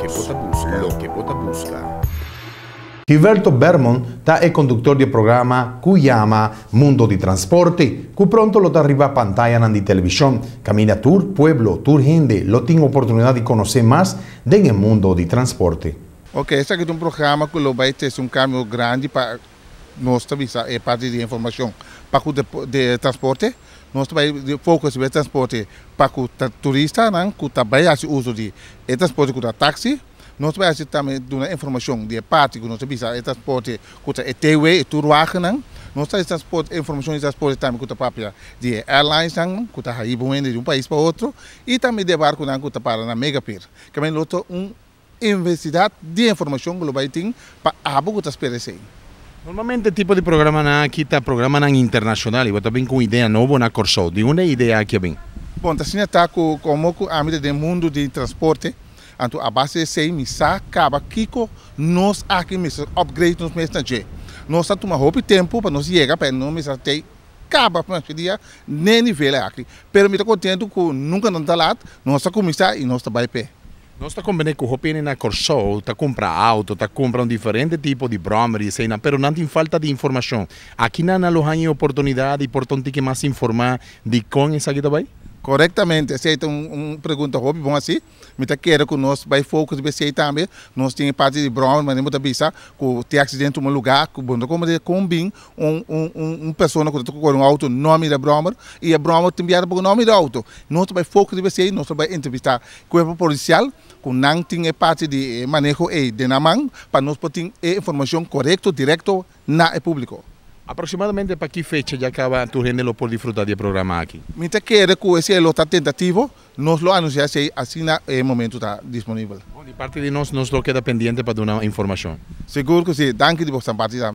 Loke bo ta buska. Loke bo ta buska. Gilberto Bermond ta e konduktor di e programa ku yama Mundo di Transporte, ku pronto lo ta riba pantayanan di televishon. Kaminda tur pueblo, tur hende lo tin oportunidat di konosé mas den e mundo di transporte. Ok, esaki ta un programa ku lo bai trese un kambio grandi pa nos ta bisa e parti di informashon pa ku de transporte. Nos ta bai focus riba e transporte pa ku turistanan ku ta bai hasi uso di e transporte ku ta taxi. Nos ta bai hasi tambe duna informashon di e parti ku nos ta bisa e transporte ku ta e TW, e tourwagennan. Nos ta hasi transporte informashon di transporte tambe ku ta papia di e airlinesnan ku ta hiba un hende di un pais pa otro i tambe di e barkunan ku ta para na Megapier. Kamente lo ta un Inversidat di informashon ku lo bai tin pa abo ku ta spera esei. Normalmente tipo di programanan aki ta programanan internashonal i bo ta bin ku un idea nobo na Kòrsou. Di unda e idea aki a bin? Bon, ta asina ta ku komo ku ami ta den mundu di transporte, anto a base di esei mi sa kaba kiko nos aki mester upgrade nos mes na dje. Nos ta tuma hopi tempu pa nos yega pa e no mester tei kaba pa nos dia n'e nivel aki. Pero mi ta kontentu ku nunka no ta lat, nos a kuminsá i nos ta bai p'e. Nos ta komprendé ku hopi hende na Kòrsou ta kumpra outo, ta kumpra un diferente tipo di bròmer i eseinan, pero nan tin falta di informashon. Aki nan nan lo haña e oportunidat di por ta un tiki mas informá di kon esaki ta bai? Korektamente, esei ta un pregunta hopi bon así. Mi ta kere ku nos bai focus riba esei tambe. Nos tin e parti di bròmer, manera bo ta bisa ku tin aksidente tuma lugá, ku bo no ta komprendé kon bin un un un persona ku ta kore un outo no a mira e bròmer i e bròmer tin biaha tampoco no a mira e outo. Nos ta bai focus riba esei, nos ta bai entrevistá Cuerpo Policial cu nan tin e parti di e maneho ey den nan man pa nos por tin e informacion corecto directo na e publico. Aproximadamente pa ki fecha ya caba tur hende lo por disfruta di e programa aki? Mi ta kere cu esey lo ta tentativo, nos lo anuncia esey asina e momento ta disponibel. Bon, di parti di nos, nos lo keda pendiente pa duna informacion. Sigur cu si, danki di boso parti tambe.